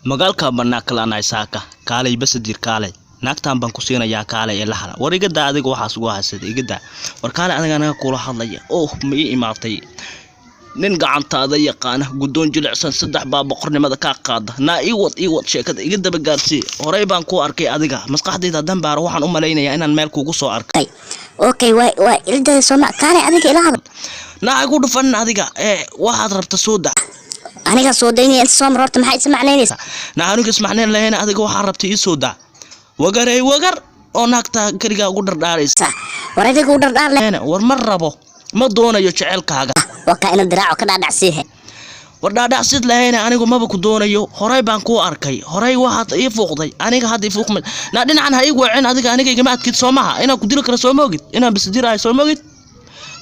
Magaalka bannaa kalaanahay saaka. Kaalay Basadir, kaalay, naagtaan baan ku siinayaa, kaalay ee la hala. War igadaa adiga, waxaas ugu haysada igadaa. War kaalay adiga, anaga kula hadlaya. Oh, ma ii imaatay nin gacantaada yaqaana, guddoon jilicsan, saddex baa boqornimada kaa qaada. Naa ii wad, ii wad sheekada, iga daba gaarsii. Horey baan kuu arkay adiga, maskaxdayda haddaan baaro waxaan u malaynayaa inaan meel kugu soo arkay. Okay, waa ildaa sooma? Kaalay adiga, ila hadal. Naa igu dhufanin adiga ee waxaad rabta soo da. Aniga soo daynaya inta soo mar horta, maxaa isa macnaynaysaa? Naa aniga ismacnayn lahayn, adiga waxaad rabta ii soo daa. Wagarey wagar oo naagta keligaa ugu dhardhaaraysa. War adiga u dhardhaar leh. War ma rabo, ma doonayo jecelkaaga. Waa kaa ina diraaco ka dhaadhacsiihe. War dhaadhacsid lahayne, anigu maba ku doonayo. Horey baan kuu arkay, horey waxaad ii fuuqday aniga, hadda ii fuuqma. Naa dhinacan ha ii weecin adiga, aniga igama adkid soo maha? Inaan ku dili karo soo moogid? Inaan bisdirahay soo moogid?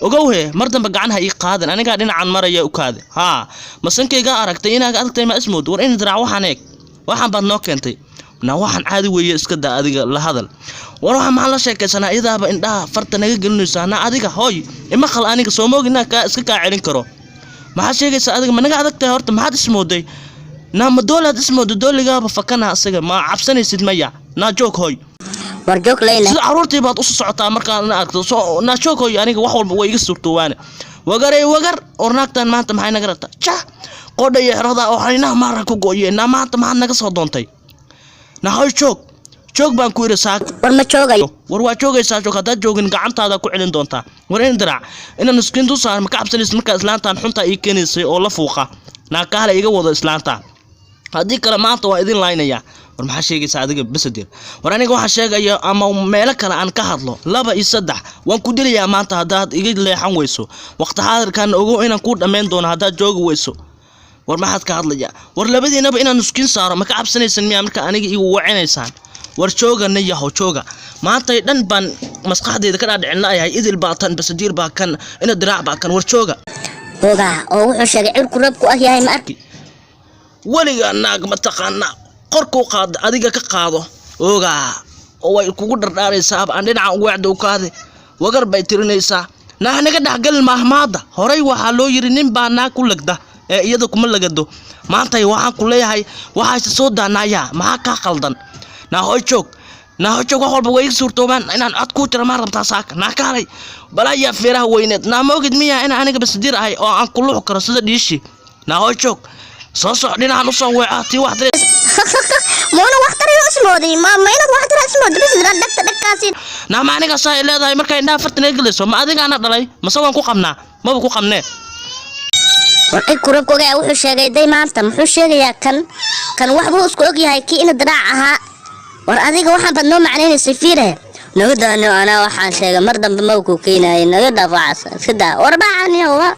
Ogowhe, mar dambe gacan ha ii qaadan. Anigaa dhinacan maraya, u kaade. Haa, masankaygaa aragtay inaad adagtay, ma ismood? War in diraac, waxaan eeg, waxaan baad noo keentay. Na waxaan caadi weeye, iska daa adiga, la hadal. War waxaan maxaan la sheekaysanaa? Iyadaaba indhaha farta naga gelinaysaa. Na adiga hooy, ima qal aniga soo moogid inaan kaa iska kaa celin karo? Maxaad sheegaysaa adiga? Ma naga adag tahay horta? Maxaad ismooday? Naa ma doolaad ismooday? Dooligaaba fakana asaga, ma cabsanaysid? Maya, naa joog hooy. War joog leyna. Sida carruurtii baad usu socotaa markaad na aragto. Soo naa joog hooy, aniga wax walba way iga suurtoowaane. Wagarey wagar, or naagtan maanta maxay naga rabtaa? Jah, qodha iyo xerada oo xaynaha maara ku gooyeen. Naa maanta maxaad naga soo doontay? Naa hoy, joog, joog baan ku idhi saak. War ma joogayo. War waa joogaysaa, joog. Haddaad joogin gacantaada ku celin doontaa. War in diraac, inaan iskiin dul saaran ma ka cabsanaysid markaa islaantan xuntaa ii keenaysay oo la fuuqa? Naa kaale, iga wado islaanta, haddii kale maanta waa idin laynaya. War maxaa sheegaysaa adiga Basadir? War aniga waxaa sheegaya ama meelo kale aan ka hadlo, laba iyo saddex waan ku dilayaa maanta haddaad iga leexan weyso. Waqti xaadirkan ogow inaan kuu dhammayn doono haddaad joogi weyso. War maxaad ka hadlaya? War labadiinaba inaan iskiin saaro ma ka cabsanaysan miyaa marka aniga igu wacinaysaan? War jooga, na yahow, jooga. Maantay dhan baan maskaxdayda ka dhaadhicin la'yahay, idil baa tan, Basadiir baa kan, ina diraac baa kan. War jooga. Ogaa oo wuxuu sheegay cirku roobku ah yahay, ma arki. Weligaa naag ma taqaanaa qorkuu qaado adiga ka qaado ogaa oo way kugu dhardhaaraysaaba. Aan dhinaca ugu wacda u kaade, wagar bay tirinaysaa. Naa naga dhexgelin maahmaada. Horey waxaa loo yiri nin baa naag ku lagda ee iyada kuma lagado. Maantay waxaan ku leeyahay waxaase soo daanayaa, maxaa kaa qaldan? Naa hoy joog, naa hoy joog, wax walba way iga suurtoobaan. Inaan cod kuu tira maa rabtaa saaka? Naa kaalay, balaayaa feeraha weyneed. Naa ma ogid miyaa inaan aniga Basadiir ahay oo aan ku luxu karo sida dhiishi? Naa hoy joog, soo soc, dhinacan usoo weeca tii wax tiri. Muuna wax tarayo ismooday? Ma inaad wax tara ismooday bis dhagta dhagkaasi? Naa ma aniga saa ay leedahay markay indhaha farta naga gelayso? Ma adigaana dhalay mase waan ku qabnaa? Maba ku qabnee. War cirku roobku ogaa wuxuu sheegay day maanta, muxuu sheegayaa? Kan wax buu isku og yahay, kii ina diraac ahaa. War adiga waxaan baad noo macnaynaysay, fiire, naga daano. Anaa waxaan sheegay mar dambe ma ku keenayo. Naga dhaaf waxaas, iska daa. War bacani wa.